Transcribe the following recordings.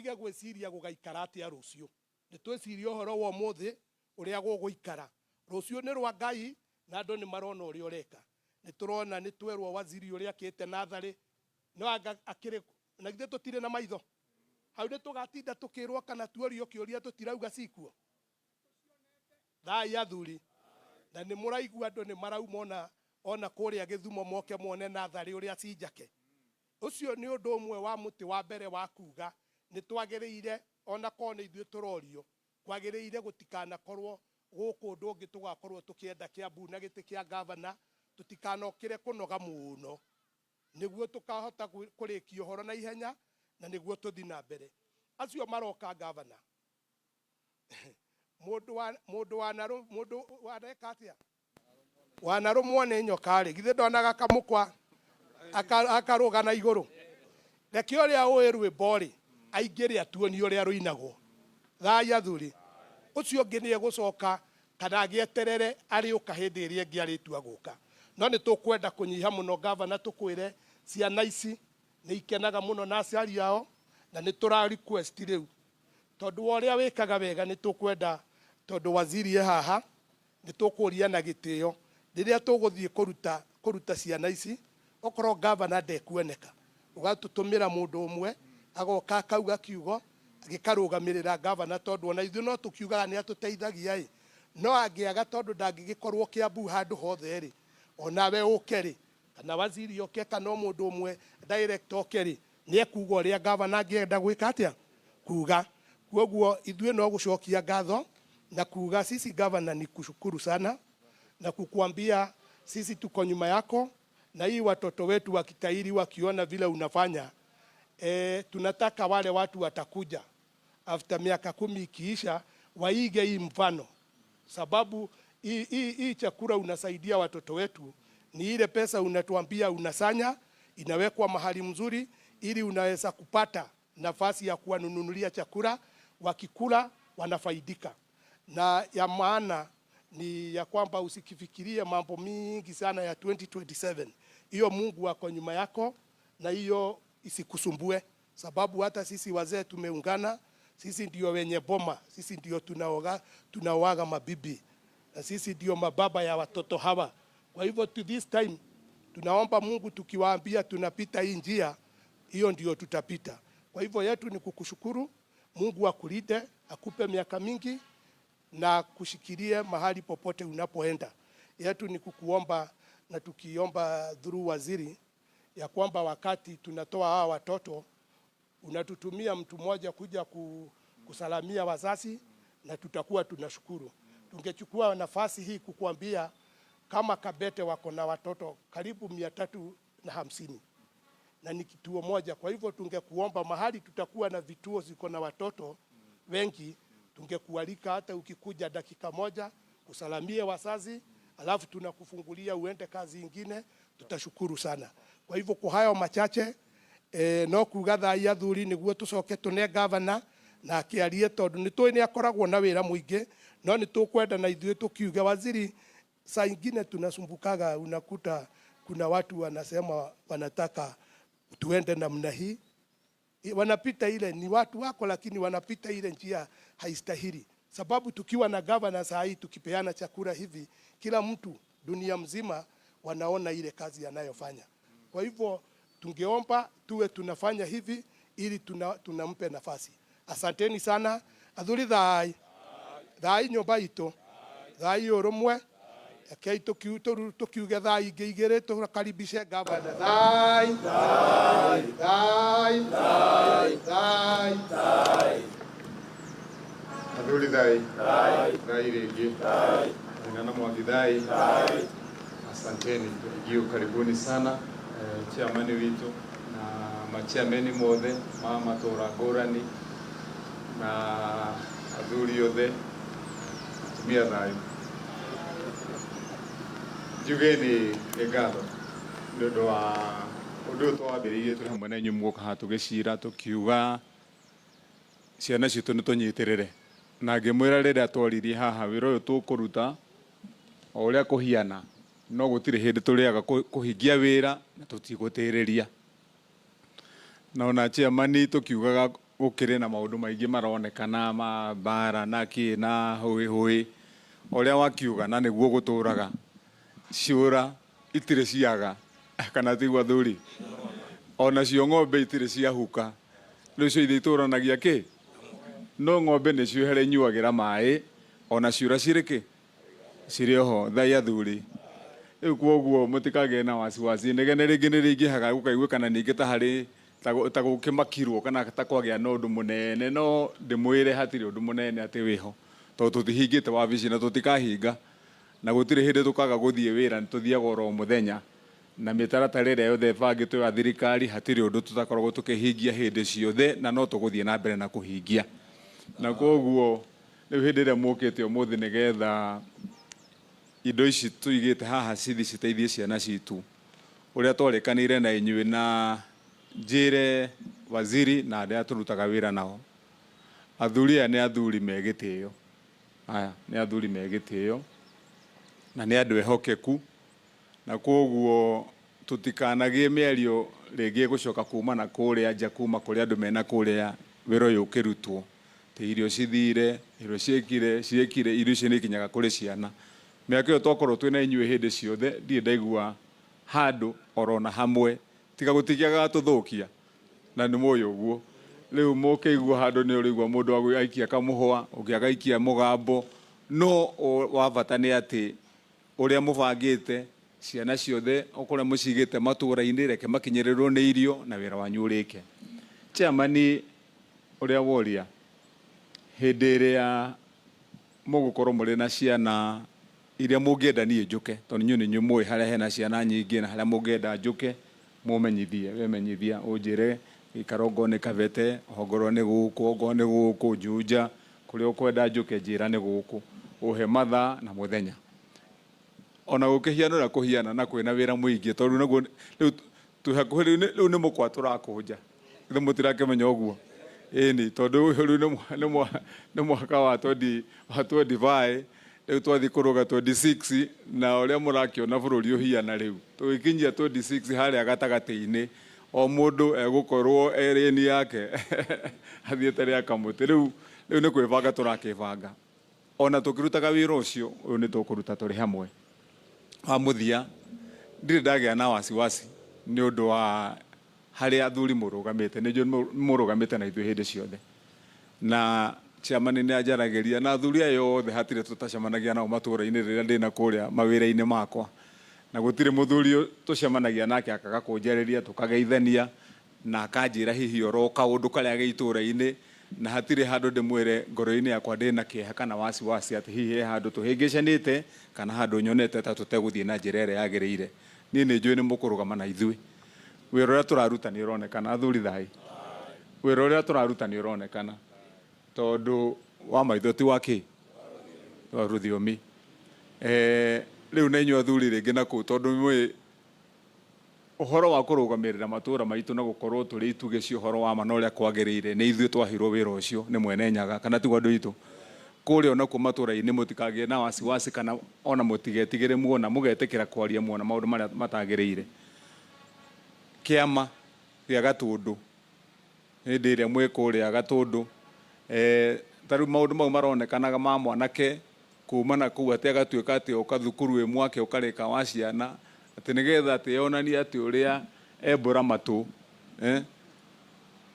Tũtige gwĩciria gũgaikara atĩa rũciũ. Nĩ twĩcirie ũhoro wa ũmũthĩ ũrĩa gũgũikara. Rũciũ nĩ rwa Ngai na andũ nĩ marona ũrĩa ũreka. Nĩ tũrona nĩ twerwo waziri ũrĩa akĩte natharĩ no anga akĩrĩ na githĩ tũtirĩ na maitho. Hau nĩ tũgatinda tũkĩrwo kana tuorio kĩũria tũtirauga cikuo. Thai athuri. Na nĩ mũraigua andũ nĩ marauma ona ona kũrĩa Gĩthumo moke mone natharĩ ũrĩa cinjake. Ũcio nĩ ũndũ ũmwe wa mũtĩ wa mbere wa kuga nĩ twagĩrĩire ona korwo nĩ ithuĩ tũrorio kwagĩrĩire gũtikanakorwo gũkũ ũndũ ũngĩ tũgakorwo tũkĩenda Kiambu na gĩtĩ kĩa gavana tũtikanokĩre kũnoga mũno nĩguo tũkahota kũrĩkia ũhoro na ihenya na nĩguo tũthi na mbere. Acio maroka gavana mũndũ wa mũndũ wanarũ mũndũ waneka atĩa wanarũmwo nĩ nyoka rĩ githĩ ndonaga kamũkwa akarũga na igũrũ. Reke ũrĩa ũĩ rwĩmbo rĩ aingĩre atuonie ũrĩa rũinagwo. Thai athuri. Ũcio ũngĩ nĩ egũcoka kana agĩeterere arĩũka hĩndĩ ĩrĩa ĩngĩ arĩtua gũka. No nĩ tũkwenda kũnyiha mũno gavana tũkwĩre ciana ici nĩ ikenaga mũno na aciari ao na nĩ tũra request rĩu tondũ wa ũrĩa wĩkaga wega nĩ tũkwenda tondũ waziri e haha nĩ tũkũria na gĩtĩo rĩrĩa tũgũthiĩ kũruta kũruta ciana ici okorwo gavana ndekuoneka ũgatũtũmĩra mũndũ ũmwe agoka akauga kiugo gĩkarũgamĩrĩra gavana tondũ ona ithuĩ no tũkiugaga nĩ atũteithagia ĩ no angĩaga tondũ ndangĩgĩkorwo Kiambu handũ hothe rĩ onawe ũke rĩ kana waziri oke kana o mũndũ ũmwe direct oke rĩ nĩ ekuga ũrĩa gavana angĩenda gwĩka atĩa kuga. Koguo ithuĩ no gũcokia ngatho na kuga sisi gavana ni kushukuru sana na kukuambia sisi tuko nyuma yako na hii watoto wetu wakitahiri wakiona vile unafanya tunataka wale watu watakuja after miaka 10 ikiisha waige hii mfano, sababu hii chakula unasaidia watoto wetu ni ile pesa unatuambia unasanya inawekwa mahali mzuri ili unaweza kupata nafasi ya kuwanunulia chakula, wakikula wanafaidika. Na ya maana ni ya kwamba usikifikirie mambo mingi sana ya 2027. Hiyo Mungu ako nyuma yako na hiyo isikusumbue, sababu hata sisi wazee tumeungana, sisi ndio wenye boma, sisi ndio tunaoaga mabibi na sisi ndio mababa ya watoto hawa. Kwa hivyo to this time tunaomba Mungu tukiwaambia tunapita hii njia, hiyo ndio tutapita. Kwa hivyo yetu ni kukushukuru, Mungu akulinde, akupe miaka mingi na kushikilie mahali popote unapoenda. Yetu ni kukuomba na tukiomba through waziri ya kwamba wakati tunatoa hawa watoto unatutumia mtu mmoja kuja kusalamia wazazi na tutakuwa tunashukuru. Tungechukua nafasi hii kukuambia kama Kabete wako na watoto karibu 350 na ni kituo moja. Kwa hivyo tungekuomba mahali tutakuwa na vituo ziko na watoto wengi, tungekualika hata ukikuja dakika moja kusalamia wazazi, alafu tunakufungulia uende kazi ingine, tutashukuru sana. Kwa hivyo kwa hayo machache no kuga thai athuri niguo tucoke tune gavana na akiarie tondu ni tui ni akoragwo na wira muingi, no ni tukwenda na ithuĩ tukiuge waziri, saa ingine tunasumbukaga, unakuta kuna watu wanasema wanataka tuende namna hii, wanapita ile ni watu wako, lakini wanapita ile njia haistahili. Sababu tukiwa na governor saa hii tukipeana chakula hivi, kila mtu dunia mzima wanaona ile kazi anayofanya. Kwa hivyo tungeomba tuwe tunafanya hivi ili tunampe nafasi. Asanteni sana athuri, thai thai nyumba itu, thai urumwe, rekei tukiuge thai ingĩ igĩrĩ tũkaribishe gavana. Thai thai thai thai. Athuri thai thai rĩngĩ Nyina na Mwangi thai. Asanteni thank karibuni sana chairman witũ na machairman mothe ma matũra ngũrani na athuri othe atumia thayũ. Njuge nĩ ngatho nĩ ũndũ wa ũndũ ũyũ twambĩrĩirie tũrĩ hamwe na inyuĩ muoka haha tũgĩcira tũkiuga ciana citũ nĩ tũnyitĩrĩre, na ngĩmwĩra rĩrĩa twaririe haha wĩra ũyũ tũkũruta o ũrĩa kũhiana, no gũtirĩ hĩndĩ tũrĩaga kũhingia wĩra na tũtigũtĩrĩria. Na ona chairman tũkiugaga Gũkĩrĩ na maũndũ maingĩ maronekana ma mbara na kĩ na hũĩ hũĩ, ũrĩa wakiuga na nĩguo gũtũraga, ciũra itirĩ ciaga, kana tiguo athuri? Onacio ng'ombe itirĩ ciahuka, rĩu cio ithe itũranagia kĩ? No ng'ombe nĩcio harĩa inyuagĩra maĩ, ona ciũra cirĩ kĩ? Cirĩ oho. Thai athuri. Rĩu kwoguo mũtikagĩe na wasiwasi, inegene rĩngĩ nĩ rĩingĩhaga gũkaiguĩkana ningĩ ta harĩ ta gũkĩmakirwo kana ta kwagĩa na ũndũ mũnene, no ndĩmwĩre hatirĩ ũndũ mũnene atĩ wĩho, tondũ tũtihingĩte wabici na tũtikahinga, na gũtirĩ hĩndĩ tũkaga gũthiĩ wĩra, nĩ tũthiaga oro mũthenya, na mĩtaratara ĩrĩa yothe ĩbangĩtwo ya thirikari hatirĩ ũndũ tũtakoragwo tũkĩhingia hĩndĩ ciothe, na no tũgũthiĩ na mbere na kũhingia. Na kwoguo rĩu hĩndĩ ĩrĩa mũkĩte ũmũthĩ nĩgetha indo ici tũigĩte haha cithi citeithie ciana citũ, ũrĩa twarĩkanĩire na inyuĩ, na njĩre waziri na arĩa tũrutaga wĩra nao, athuri aya nĩ athuri me gĩtĩo, aya nĩ athuri me gĩtĩo na nĩ andũ ehokeku, na kwoguo tũtikanagĩe mĩario rĩngĩ ĩgũcoka kuma na kũrĩa nja, kuma kũrĩa andũ mena kũrĩa wĩra ũyũ ũkĩrutwo, atĩ irio cithire, irio ciĩkire ciĩkire, irio icio nĩ ikinyaga kũrĩ ciana. Mĩaka ĩyo twakorwo twĩna inyuĩ hĩndĩ ciothe, ndirĩ ndaigua handũ orona hamwe tiga gũtikĩagaga tũthũkia, na nĩ mũĩ ũguo. Rĩu mũkĩigua handũ nĩ ũrĩigua mũndũ aikia kamũhwa, ũngĩ agaikia mũgambo, no wa bata nĩ atĩ ũrĩa mũbangĩte ciana ciothe o kũrĩa mũcigĩte matũũra-inĩ, reke makinyĩrĩrwo nĩ irio na wĩra wanyu ũrĩke. Chairman, ũrĩa woria, hĩndĩ ĩrĩa mũgũkorwo mũrĩ na ciana iria mũngĩenda niĩ njũke, tondũ inyuĩ nĩ inyuĩ mũĩ harĩa hena ciana nyingĩ na harĩa mũngĩenda njũke, mũmenyithie, wemenyithia ũnjĩre gĩikaro ongorwo nĩ Kabete, ongorwo nĩ gũkũ, ongorwo nĩ gũkũ Juja, kũrĩa ũkwenda njũke njĩra nĩ gũkũ, ũhe mathaa na mũthenya. Ona gũkĩhiana ũrĩa kũhiana na kwĩna wĩra mũingĩ, tondũ naguo rĩu twĩ hakuhĩ, rĩu nĩ mũkwa tũrakũnja, ithe mũtirakĩmenya ũguo? Ĩni, tondũ rĩu nĩ mwaka wa 25, rĩu twathiĩ kũrũga 26, na ũrĩa mũrakĩona bũrũri ũhiana rĩu tũgĩkinyia 26 harĩa gatagatĩ-inĩ, o mũndũ egũkorwo erĩni yake athiĩte rĩa kamũtĩ. Rĩu nĩ kwĩbanga tũrakĩbanga, ona tũkĩrutaga wĩra ũcio ũyũ nĩ tũkũruta tũrĩ hamwe. Wa mũthia, ndirĩ ndagĩa na wasiwasi nĩ ũndũ wa harĩa athuri mũrũgamĩte, nĩ njũĩ mũrũgamĩte na ithuĩ hĩndĩ ciothe, na chairman nĩ anjaragĩria na athuri aya othe, hatirĩ tũtacemanagia nao matũũra-inĩ rĩrĩa ndĩ na kũrĩa mawĩra-inĩ makwa, na gũtirĩ mũthuri tũcemanagia nake akaga kũnjarĩria, tũkageithania na akanjĩra hihi oro kaũndũ karĩa ge itũũra-inĩ, na hatirĩ handũ ndĩmwĩre ngoro-inĩ yakwa ndĩna kĩeha kana wasiwasi atĩ hihi he handũ tũhĩngĩcanĩte kana handũ nyonete ta tũtegũthiĩ na njĩra ĩrĩa yagĩrĩire. Niĩ nĩ njũĩ nĩ mũkũrũgama na ithuĩ. Wĩra ũrĩa tũraruta nĩ ũronekana, athuri thai. Wĩra ũrĩa tũraruta nĩ ũronekana, tondũ wa maitho ti wa kĩ? Wa rũthiomi. Rĩu na inyuĩ athuri rĩngĩ na kũu, tondũ mwĩ ũhoro wa kũrũgamĩrĩra matũũra maitũ na gũkorwo tũrĩ itugĩ cia ũhoro wa ma na ũrĩa kwagĩrĩire, nĩ ithuĩ twaheirwo wĩra ũcio nĩ Mwene Nyaga, kana tiguo andũ aitũ? Kũrĩa onakuo matũũra-inĩ mũtikagĩe na wasiwasi kana ona mũtigetigĩre muona, mũgetĩkĩra kwaria muona maũndũ marĩa matagĩrĩire. Kĩama gĩa Gatũndũ, hĩndĩ ĩrĩa mwĩ kũrĩa Gatũndũ, ta rĩu maũndũ mau maronekanaga ma mwanake kuma na kũu atĩ agatuĩka atĩ oka thukuru ĩmwe akĩũka rĩka wa ciana, atĩ nĩgetha atĩ yonanie atĩ ũrĩa embũra matũ,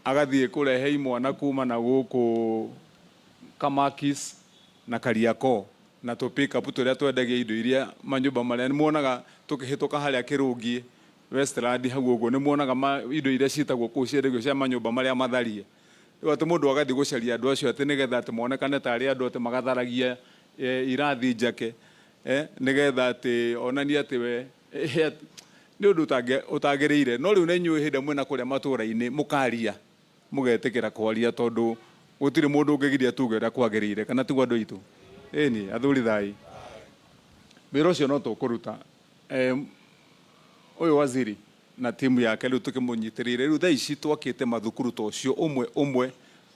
agathiĩ kũrehe imwana kuma na gũkũ Kamakis na Kariakoo na tũ pick up tũrĩa twendagia indo iria manyũmba marĩa nĩmuonaga tũkĩhĩtũka harĩa Kĩrũngi Westland hau ũguo, nĩmuonaga indo iria ciĩtagwo kũu ciendagio cia manyũmba marĩa matharie. Rĩu atĩ mũndũ agathiĩ gũcaria andũ acio atĩ nĩgetha atĩ monekane tarĩ andũ atĩ magatharagia irathi njake, nĩgetha atĩ onanie atĩ we nĩ ũndũ ũtagĩrĩire. No rĩu na inyuĩ hĩndĩ ĩrĩa mwĩna kũrĩa matũũra-inĩ mũkaria, mũgetĩkĩra kwaria, tondũ gũtirĩ mũndũ ũngĩgiria tuge ũrĩa kwagĩrĩire, kana tiguo andũ aitũ? Ĩni, athuri thai. Wĩra ũcio no tũkũruta. Ũyũ waziri na timu yake rĩu tũkĩmũnyitĩrĩire, rĩu thaa ici twakĩte mathukuru ta ũcio ũmwe ũmwe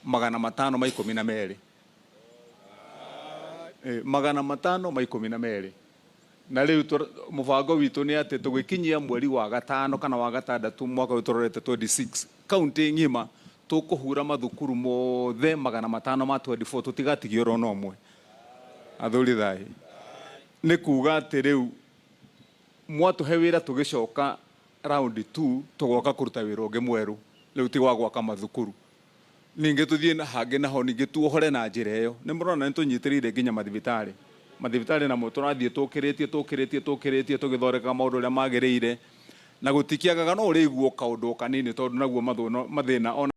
512. 512. Na rĩu mũbango witũ nĩ atĩ tũgĩkinyia mweri wa gatano kana wa gatandatũ mwaka ũyũ tũrorete 26, kaunti ng'ima Tũkũhura mathukuru mothe 524, tũtigatigia oro na ũmwe. Athuri thaĩ, nĩ kuga atĩ rĩu mwatũhe wĩra, tũgĩcoka round 2 tũgoka kũruta wĩra ũngĩ mwerũ. Rĩu ti wa gwaka mathukuru ningĩ, tũthiĩ na hangĩ naho ningĩ tuohore na njĩra ĩyo. Nĩ mũrona nĩ tũnyitĩrĩire nginya mathibitarĩ, mathibitarĩ namo tũrathiĩ tũkĩrĩtie tũkĩrĩtie tũkĩrĩtie, tũgĩthondekaga maũndũ ũrĩa magĩrĩire, na gũtikĩagaga no ũrĩiguo kaũndũ o kanini, tondũ naguo mathĩna ona